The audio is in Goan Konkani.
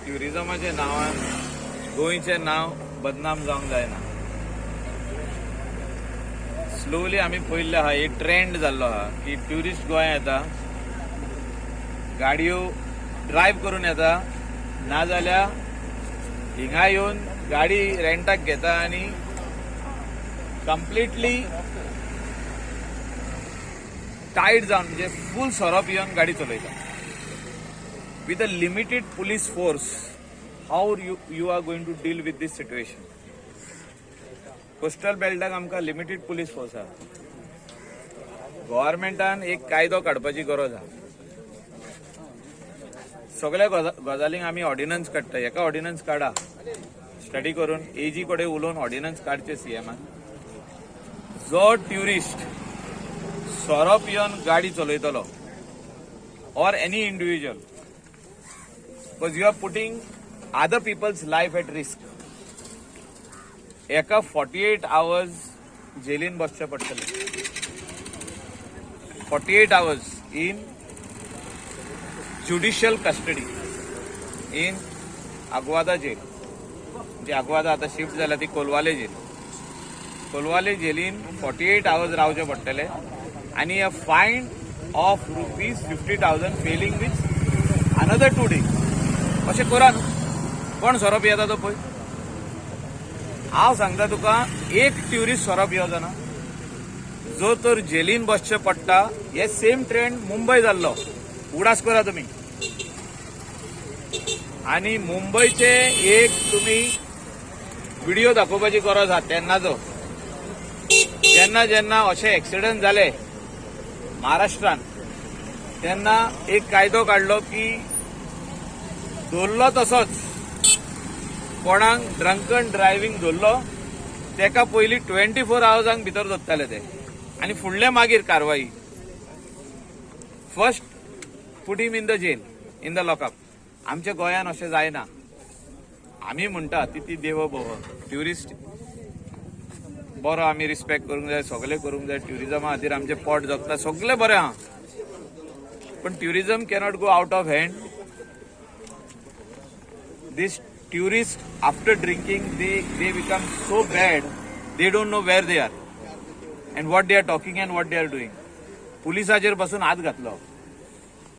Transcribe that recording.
ट्युरिजमाच्या नांवान गोंयचें नांव बदनाम जावंक जायना. स्लोली आमी पळयल्लें आहा, एक ट्रेंड जाल्लो आहा की ट्युरिस्ट गोंया येता, गाडयो ड्रायव्ह करून येता, नाजाल्यार हिंगा येवन गाडी रेंटाक घेता आनी कंप्लिटली टायट जावन, म्हणजे फूल सोरो पिवन गाडी चलयता. With a limited police force, how you are going to deal with this situation? Coastal बेल्टाक आमकां लिमिटेड पुलीस फोर्स आहा. गव्हर्मेंटान एक कायदो काडपाची गरज आहा. सगळ्या गजालींक आमी ऑर्डिनन्स काडटा. हेका ऑर्डिनन्स काडा. स्टडी करून, एजी कडेन उलोवन ऑर्डिनन्स काडचे सीएमान. जो ट्युरिस्ट सोरो पिवन गाडी चलयतलो or any individual, because you are putting other people's life at risk, एका 48 आवर्स जेलीन बसचें पडटलें. 48 hours in judicial custody in Aguada jail. म्हणजे आग्वादा आता शिफ्ट जाल्या ती कोलवाले जेल. कोलवाले जेलीन 48 आवर्स रावचे पडटले आनी a fine of ₹50,000, failing which another 2 days. अशें करा न्हू. कोण सोरो पियेता तो पळय. हांव सांगता तुका, एक ट्युरिस्ट सोरो पिवचो ना. जो तर जेलीन बसचें पडटा. हे सेम ट्रेंड मुंबय जाल्लो, उगडास करा तुमी. आनी मुंबयचे एक तुमी व्हिडिओ दाखोवपाची गरज आहा तेन्नाचो. जेन्ना जेन्ना अशे एक्सिडंट जाले महाराष्ट्रान, तेन्ना एक कायदो काडलो की धरलो तसोच, कोणाक ड्रंकन ड्रायव्हिंग धरलो, तेका पयलीं 24 आवर्सांक भितर दवरताले ते आनी फुडले मागीर कारवाई. First put him in the jail, in the lockup. आमच्या गोंयान अशें जायना. आमी म्हणटा अतिथी देवो भव. ट्युरिस्ट बरो, आमी रिस्पेक्ट करूंक जाय, सगळें करूंक जाय. ट्युरिजमा खातीर आमचें पोट जगता, सगळें बरें आहा, पण tourism cannot go out of hand. This tourist, after drinking, they become so bad, they don't know where they are and what they are talking and what they are doing. पुलिसाचेर बसून हात घातलो.